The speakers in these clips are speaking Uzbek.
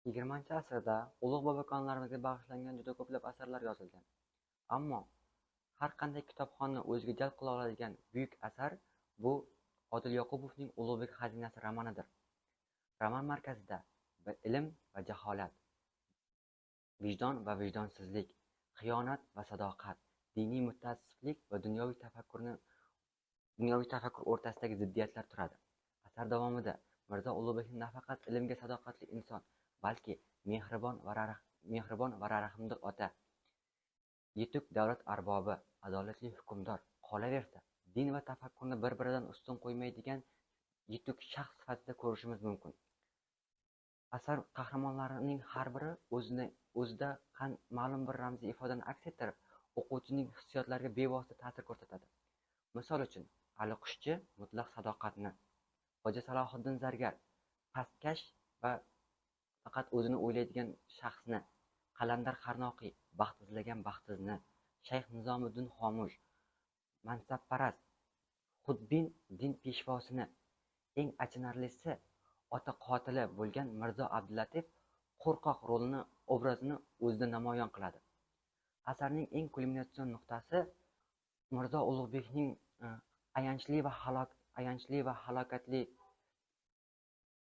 XX-asrda ulug' bobokonlarimizga bag'ishlangan juda ko'plab asarlar yozilgan. Ammo har qanday kitobxonni o'ziga jalb qila oladigan buyuk asar bu Odil Yoqubovning Ulug'bek xazinasi romanidir. Roman markazida ilm va jaholat, vijdon va vijdonsizlik, xiyonat va sadoqat, diniy mutaassiblik va dunyoviy tafakkur o'rtasidagi ziddiyatlar turadi. Asar davomida Mirzo Ulug'bekni nafaqat ilmga sadoqatli inson, balki mehribon va rahmdil ota, yetuk davlat arbobi, adolatli hukmdor, qolaversa, din va tafakkurni bir-biridan ustun qo'ymaydigan yetuk shaxs sifatida ko'rishimiz mumkin. Asar qahramonlarining har biri o'zida ma'lum bir ramziy ifodani aks ettirib, o'quvchining hissiyotlariga bevosita ta'sir ko'rsatadi. Misol uchun, Ali Qushchi mutlaq sadoqatni, Hoji Salohiddin Zargar pastkash va faqat o'zini o'ylaydigan shaxsni, Qalandar Qarnoqiy baxt izlagan baxtsizni, Shayx Nizomiddin Xomush mansabparast, xudbin din peshvosini, eng achinarlisi ota qotili bo'lgan Mirzo Abdulatif qo'rqoq rolini, obrazini o'zida namoyon qiladi. Asarning eng kulminatsion nuqtasi Mirzo Ulug'bekning ayanchli va halokatli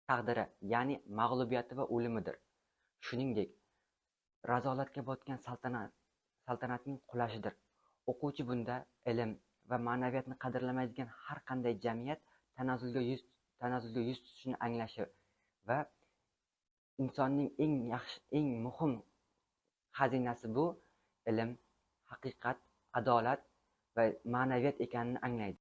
taqdiri, ya'ni mag'lubiyati va o'limidir. Shuningdek, razolatga botgan saltanatning qulashidir. O'quvchi bunda ilm va ma'naviyatni qadrlamaydigan har qanday jamiyat tanazzulga yuz tutishini anglashi va insonning eng yaxshi, eng muhim xazinasi bu ilm, haqiqat, adolat va ma'naviyat ekanini anglaydi.